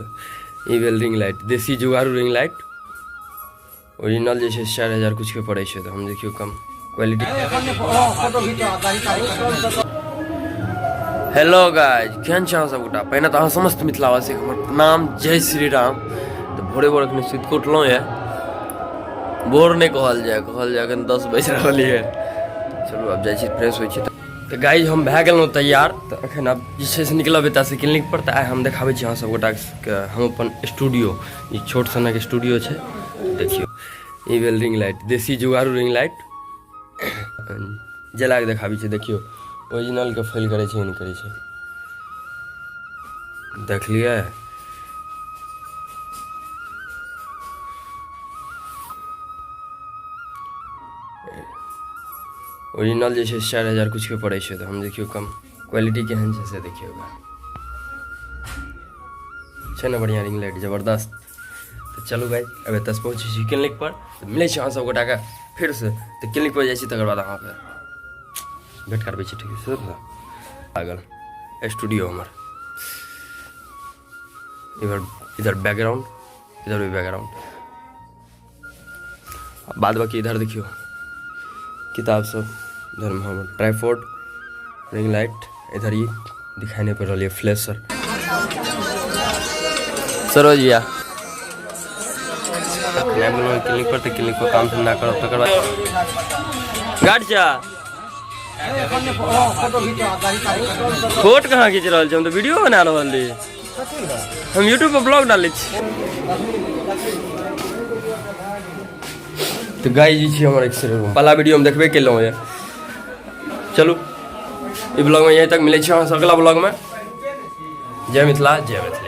ई भेल ring light, देसी जुगाड़ू ring light. Original जे छै 4000 कुछके पड़ै छै, तऽ हम देखियौ कम क्वालिटी। हेलो गाइज, केहन छी अहाँ सबगोटा? पहिने तऽ अहाँ समस्त मिथिलावासीके हमर प्रणाम, जय श्री राम। तऽ भोरे भोर एखन सुति कऽ उठलहुँ यऽ, भोर नहि कहल जाय, कहल जाय एखन 10 बाजि रहल यऽ। चलू आब जाइ छी, फ्रेश होइ छी। तऽ गाइज हम भए गेलहुँ तैयार, तऽ एखन आब जे छै से निकलब एतऽसँ क्लिनिक पर। तऽ आइ हम देखाबै छी अहाँ सबगोटाके हम अपन स्टूडियो, ई छोट सनक स्टूडियो छै। देखियौ, ई भेल रिंग लाइट, देसी जुगाड़ू रिंग लाइट। जला कऽ देखाबै छी, देखियौ ओरिजिनलके फेल करै छै, नहि करै छै, देखलियै? ओरिजिनल जे छै 4000 कुछके पड़ै छै, तऽ हम देखियौ कम क्वालिटी केहन छै से देखियौ। छै ने बढ़िआँ रिंग लाइट, जबरदस्त। तऽ चलू भाइ, अब एतऽसँ पहुँचै छी क्लिनिक पर, तऽ मिलै छी अहाँ सब गोटाके फेरसँ। तऽ क्लिनिक पर जाइ छी, तकर बाद अहाँके भेँट करबै छी, ठीक छै? लागल स्टूडियो हमर, इधर इधर बैकग्राउंड, इधर भी बैकग्राउंड। बाद बाकी इधर देखियौ किताब सब, इधर में हमर ट्राइपॉड, रिंग लाइट, इधर ई दिखाई नहीं पड़ रहा है फ्लैश। सर सरोज भैया क्लिनिक पर, तऽ क्लिनिक पर काम धंधा करब, तकर बाद गाड़ी चा फोट कहाँ खींच रहल छी? हम तऽ वीडियो बना रहल छी, हम यूट्यूब पर ब्लॉग डालै छी। तऽ गाय जी छी हमर एक्सरे रूम, पहला वीडियो हम देखबे केलहुँ यऽ। चलू, ई ब्लॉगमे यहीं तक, मिलै छी अहाँ अगला ब्लॉगमे। जय मिथिला, जय मैथिली।